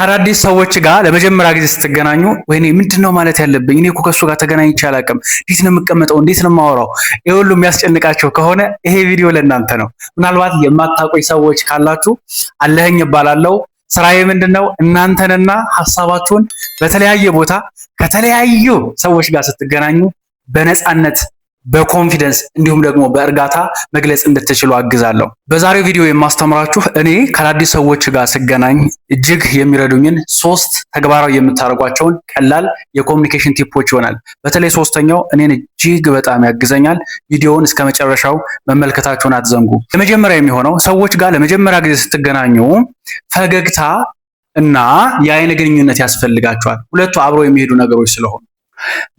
አዳዲስ ሰዎች ጋር ለመጀመሪያ ጊዜ ስትገናኙ ወይኔ ምንድን ነው ማለት ያለብኝ? እኔ እኮ ከእሱ ጋር ተገናኝቼ አላውቅም። እንዴት ነው የምቀመጠው? እንዴት ነው የማወራው? ይህ ሁሉ የሚያስጨንቃችሁ ከሆነ ይሄ ቪዲዮ ለእናንተ ነው። ምናልባት የማታውቁኝ ሰዎች ካላችሁ አለኸኝ እባላለሁ። ስራዬ ምንድን ነው? እናንተንና ሀሳባችሁን በተለያየ ቦታ ከተለያዩ ሰዎች ጋር ስትገናኙ በነፃነት፣ በ confidence እንዲሁም ደግሞ በእርጋታ መግለጽ እንድትችሉ አግዛለሁ። በዛሬው ቪዲዮ የማስተምራችሁ እኔ ከአዳዲስ ሰዎች ጋር ስገናኝ እጅግ የሚረዱኝን ሶስት ተግባራዊ የምታደርጓቸውን ቀላል የ communication tip ኦች ይሆናል። በተለይ ሶስተኛው እኔን እጅግ በጣም ያግዘኛል። ቪዲዮውን እስከ መጨረሻው መመልከታችሁን አትዘንጉ። የመጀመሪያ የሚሆነው ሰዎች ጋር ለመጀመሪያ ጊዜ ስትገናኙ ፈገግታ እና የአይን ግንኙነት ያስፈልጋችኋል። ሁለቱ አብረው የሚሄዱ ነገሮች ስለሆኑ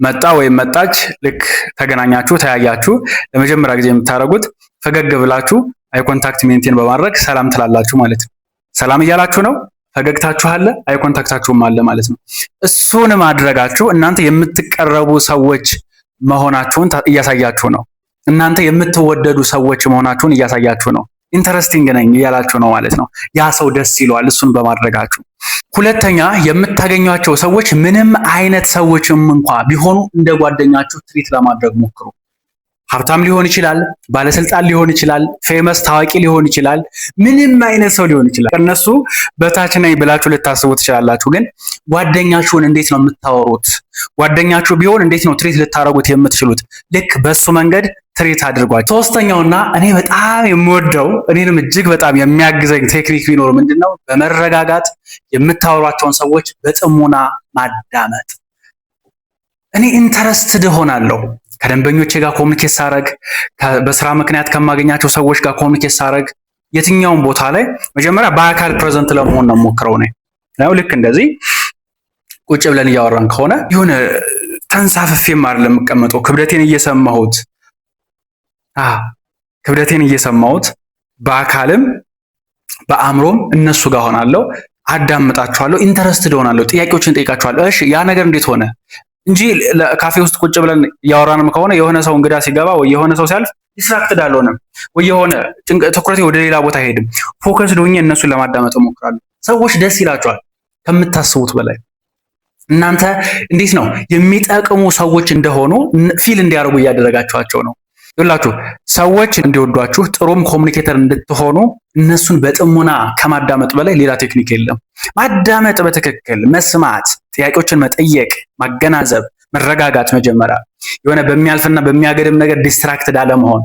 መጣ ወይም መጣች፣ ልክ ተገናኛችሁ፣ ተያያችሁ፣ ለመጀመሪያ ጊዜ የምታደርጉት ፈገግ ብላችሁ eye contact maintain በማድረግ ሰላም ትላላችሁ ማለት ነው። ሰላም እያላችሁ ነው፣ ፈገግታችሁ አለ፣ eye contact ኣችሁም አለ ማለት ነው። እሱን ማድረጋችሁ እናንተ የምትቀረቡ ሰዎች መሆናችሁን እያሳያችሁ ነው። እናንተ የምትወደዱ ሰዎች መሆናችሁን እያሳያችሁ ነው። Interesting ነኝ እያላችሁ ነው ማለት ነው። ያ ሰው ደስ ይለዋል እሱን በማድረጋችሁ። ሁለተኛ፣ የምታገኟቸው ሰዎች ምንም አይነት ሰዎችም እንኳ ቢሆኑ እንደ ጓደኛችሁ treat ለማድረግ ሞክሩ። ሀብታም ሊሆን ይችላል፣ ባለስልጣን ሊሆን ይችላል፣ famous ታዋቂ ሊሆን ይችላል፣ ምንም አይነት ሰው ሊሆን ይችላል። ከነሱ በታች ነኝ ብላችሁ ልታስቡ ትችላላችሁ። ግን ጓደኛችሁን እንዴት ነው የምታወሩት? ጓደኛችሁ ቢሆን እንዴት ነው treat ልታደርጉት የምትችሉት? ልክ በሱ መንገድ treat አድርጓቸው። ሶስተኛውና እኔ በጣም የምወደው፣ እኔንም እጅግ በጣም የሚያግዘኝ ቴክኒክ ቢኖር ምንድን ነው? በመረጋጋት የምታወሯቸውን ሰዎች በጥሞና ማዳመጥ። እኔ interested እሆናለሁ ከደንበኞቼ ጋር communicate ሳረግ፣ በስራ ምክንያት ከማገኛቸው ሰዎች ጋር communicate ሳረግ፣ የትኛውም ቦታ ላይ መጀመሪያ በአካል present ለመሆን ነው የምሞክረው። እኔ ያው ልክ እንደዚህ ቁጭ ብለን እያወራን ከሆነ የሆነ ተንሳፍፌም አይደለም የምቀመጠው፣ ክብደቴን እየሰማሁት በአካልም በአእምሮም እነሱ ጋር ሆናለሁ፣ አዳምጣቸዋለሁ፣ interested ሆናለሁ፣ ጥያቄዎችን ጠይቃቸዋለሁ። እሺ፣ ያ ነገር እንዴት ሆነ እንጂ ካፌ ውስጥ ቁጭ ብለን እያወራንም ከሆነ የሆነ ሰው እንግዳ ሲገባ ወይ የሆነ ሰው ሲያልፍ distracted አልሆንም ወይ የሆነ ትኩረቴ ወደ ሌላ ቦታ አይሄድም። Focused ሆኜ እነሱን ለማዳመጥ እሞክራለሁ። ሰዎች ደስ ይላቸዋል ከምታስቡት በላይ። እናንተ እንዴት ነው የሚጠቅሙ ሰዎች እንደሆኑ feel እንዲያደርጉ እያደረጋችኋቸው ነው። ይላችሁ ሰዎች እንዲወዷችሁ፣ ጥሩም communicator እንድትሆኑ እነሱን በጥሞና ከማዳመጥ በላይ ሌላ ቴክኒክ የለም። ማዳመጥ፣ በትክክል መስማት፣ ጥያቄዎችን መጠየቅ፣ ማገናዘብ፣ መረጋጋት፣ መጀመሪያ የሆነ በሚያልፍና በሚያገድም ነገር distracted አለመሆን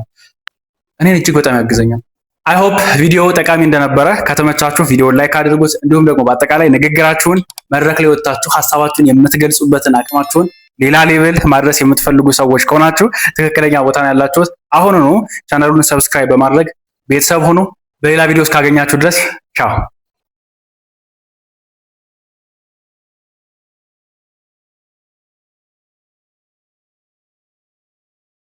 እኔን እጅግ በጣም ያግዘኛል። I hope ቪዲዮ ጠቃሚ እንደነበረ። ከተመቻችሁ ቪዲዮውን like አድርጉት። እንዲሁም ደግሞ በአጠቃላይ ንግግራችሁን፣ መድረክ ላይ ወጥታችሁ ሀሳባችሁን የምትገልጹበትን አቅማችሁን ሌላ level ማድረስ የምትፈልጉ ሰዎች ከሆናችሁ ትክክለኛ ቦታ ነው ያላችሁት። አሁኑኑ ቻናሉን subscribe በማድረግ ቤተሰብ ሁኑ። በሌላ ቪዲዮ እስካገኛችሁ ድረስ ቻው።